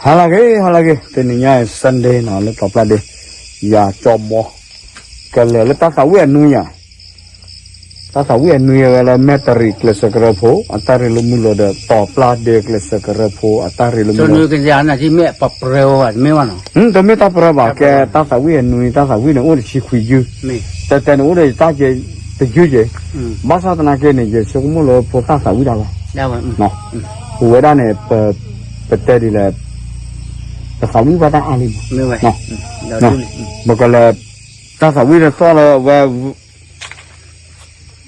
ဟါလၢအဂ့ၤ ဟါလၢအဂ့ၤ, တနံၤညါအံၤ Sunday နီၤ လၢတီၤပျၢ်ဒ့ ယၤကၠီဘီ ကလဲၤလၢတၢ်သးဝံၣ်အနွံယၤ, တၢ်သးဝံၣ်အနွံအဝဲလၢမဲၣ်တရံးကျဲးစၢးကရၢဖိ အတၢ်ရ့လိာ်မုာ်လိာ်ဒီး တီၤပျၢ်ဒ့ကျဲးစၢးကရၢဖိ အတၢ်ရ့လိာ်မုာ်လိာ် တမ့ၢ်တၢ်ပရၢဘၣ် ကဲတၢ်သးဝံၣ်အနွံ တၢ်သးဝံၣ်န့ၣ် အိၣ်ဒီးဆံခွံယုၢ်, တဲတဲန့ၣ် အိၣ်ဒီးယတၢ်ကဲတယုၢ်ကဲ, ဘၣ်ဆၣ်သနာ်က့န့ၣ် ယဆိကမိၣ်လၢဖိသၣ်သးဝံၣ်တၢ်လီၤ. ပဝဲဒၣ်န့ၣ် ပတဲဒ်လဲၣ်, ပသးဝံၣ်ဘၣ်တၢ်အါလံမး, ပကလဲၤ တၢ်သးဝံၣ်န့ၣ်သီၣ်လၢဝဲ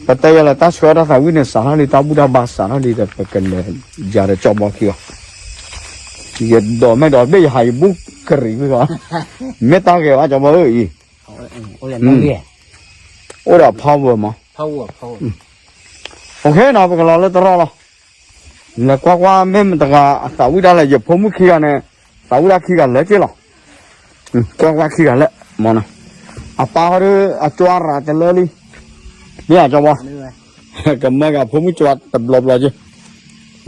ပတဲယဲလၢတၢ်ဆှၢတၢ်သးဝံၣ်န့ၣ် စးထီၣ်လံတၢ်ဘူၣ်တၢ်ဘါစးထီၣ်လံဒီး ပကလဲၤယၤဒီးကၠီဘီခံဂၤ, ယဒိးမဲာ်ဒီးဘ့ၣ်ယဟးယဘူၣ်ကရံးဝံၤဂီၤ, မ့ၢ်တၢ်ဂဲၤဘၣ်ကၠီဘီဧၢအံၤ, အိၣ်ဒီး power မး, အိၣ်နီၤ ပကလီၤလၢတရီလီၤ, လဲၤကွၢ်ကွၢ်မ့ၢ်မတဂၤအသးဝံၣ်တၢ်လဲၣ် ယဖိမုၣ်ခံဂၤန့ၣ်, သးဝံၣ်တၢ်ခံဂၤလၢက့ၢ်လီၤ, ကွၢ်ကွၢ်ခံဂၤလၢ မ့ၢ်နီၤ, အပၢ်ဟီဒီးအကၠွါရၤတလၢလံ, မ့ၢ်ဧါကၠီဘီ, ကမၢကဖိမုၣ်ကၠွါတဘျီဘျီက့ၢ်,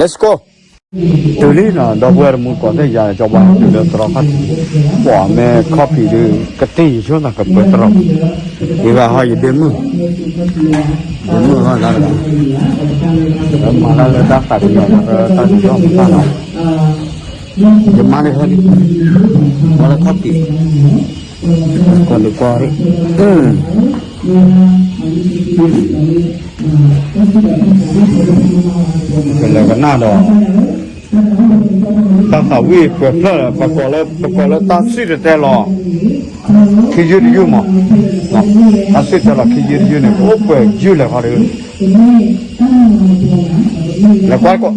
Let's go. တုၤလံနီၤ ဒီပုၢ်ဝဲၢ်တမူတကိးသ့ၣ်ယၤ ကၠီဘီတုၤလၢတရီခီၣ်ထံး, ပှၤမ့ၢ်ခီၣ်ဖံးဒီး ကတ့ၢ်ယဆိသးကပၢတရီ, ယဂၤဟီယဒ့မုၣ်, ဒ့မုၣ်ဟီတၢ်တဂၤ, မၤတၢ်လၢတၢ်သးကညီၤ တၢ်တယီၣ်မတၢ်နီၤ, ယမါန့ၣ်ဟဲလံ, မၤလၢခီၣ်ဖံး, ကွၢ်လံကွၢ်လံ, ကလဲၤကနၣ်ဒီး တၢ်သးဝံၣ်ပှဲၤဖျၢၣ် ပကိးလၢ ပကိးလၢတၢ်စံၣ်တဲၤတဲလီၤ, ခံယုၢ်တယုၢ်မး, တၢ်စံၣ်တဲၤလီၤခံယုၢ်တယုၢ်န့ၣ် ပအိၣ်ပှဲၤယုၢ်လဲၤခီဒီး, လဲၤကွၢ်ကွၢ်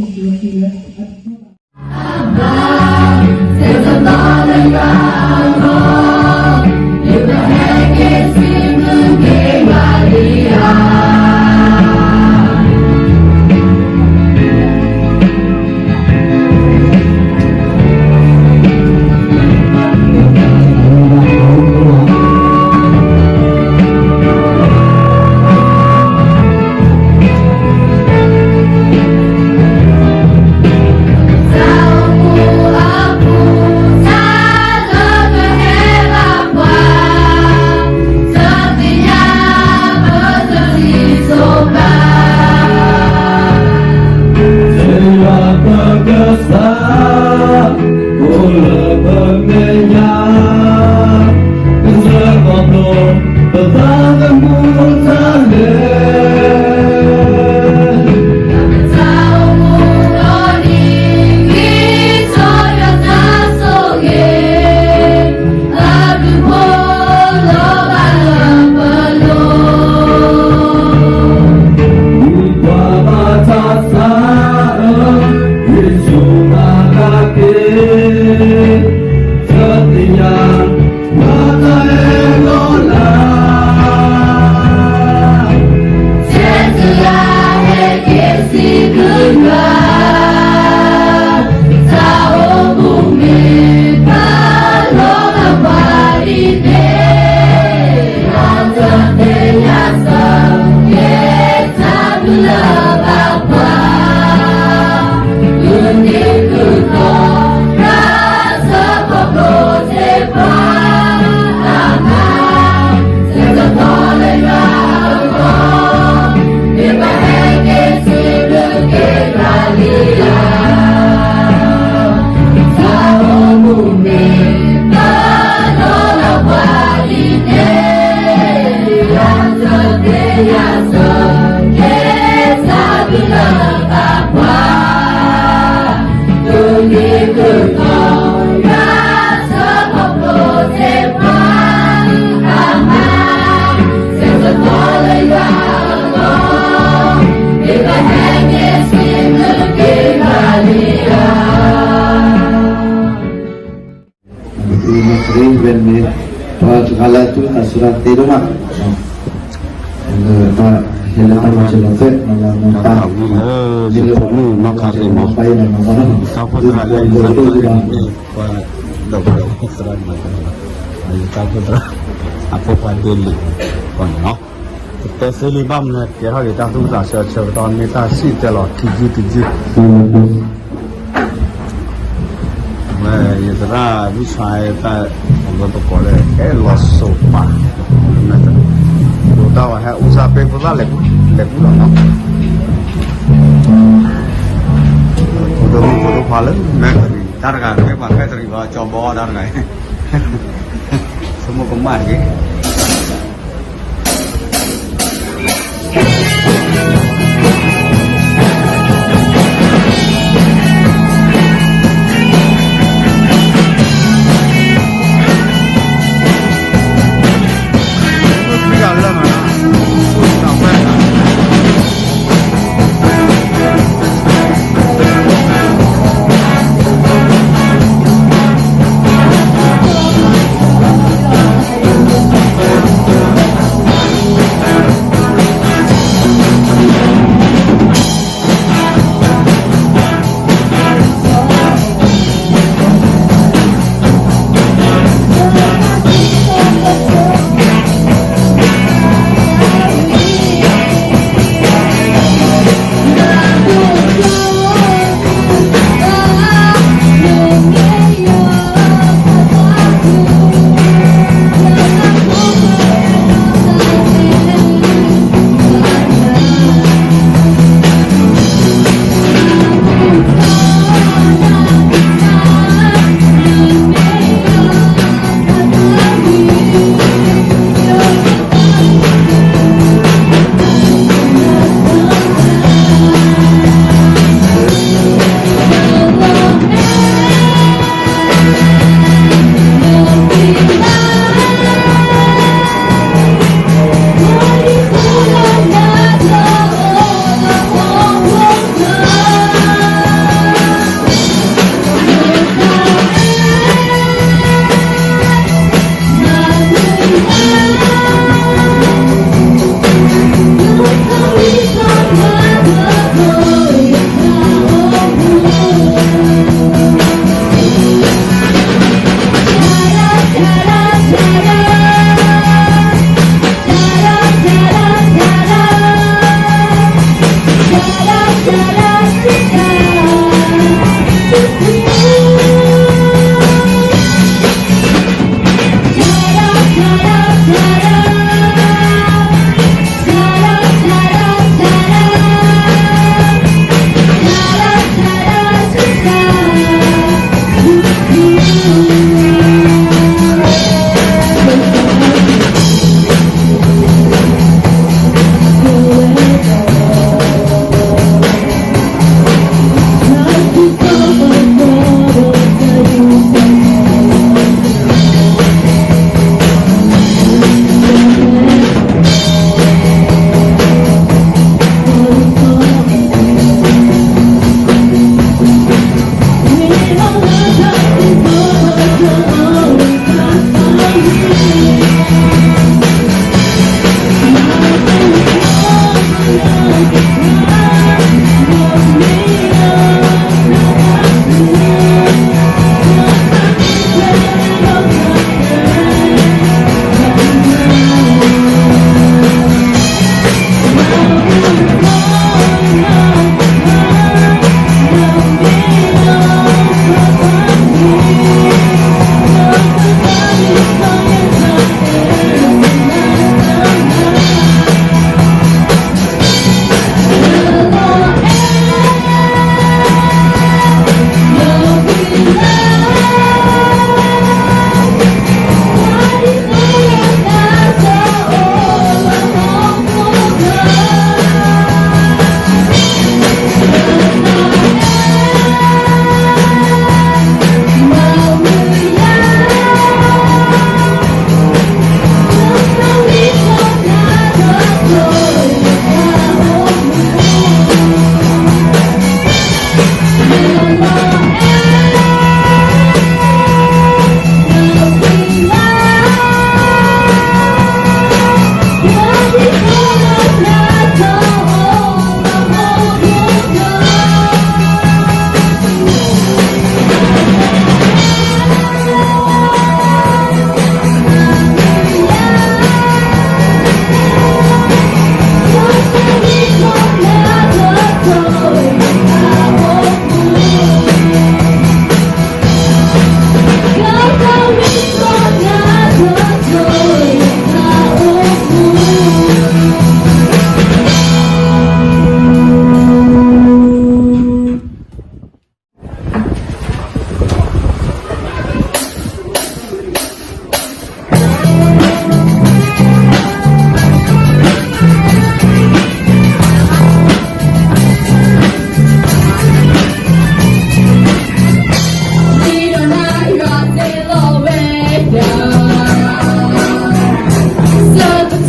ယဖိမုၣ်နီၢ်ခါရ့ၣ်မး, ယသးဖိသရၣ်လၢယဖိမုၣ်နီၢ်ခါရ့ၣ်န့ၣ်, ယသးဖိသရၣ်, အဖိခွါဒ့လံၤ, ကတဲသ့လံဘၣ်မနုၤ ကဲထီၣ်က့ၤတၢ်သူၣ်သးဆၢဆၢကတီၢ် မ့ၢ်တၢ်စံၣ်တဲၤလီၤခံယုၢ်တယုၢ်, ဝဲ တၢ်မုၢ်ဆါတၢ် အဝဲပကိးလၢ အဲၣ်လီၤစိၤပၤ, ဒိးတၢ်ဝဲဟဲအူစၢ်ပ့ဖိသၣ်လဲၤကူလီၤနီၤ, ဖိဒိၣ်မုၣ်ဖိဒိၣ်ခွါလၢမဲာ်တရံး တၢ်တဂၤမ့ၢ်ပှၤမဲာ်တရံးဘၣ် ကၠီဘီတၢ်တဂၤအံၤ, ဆိကမိၣ်ကမၣ်တဂ့ၤ.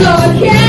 လီၤခဲ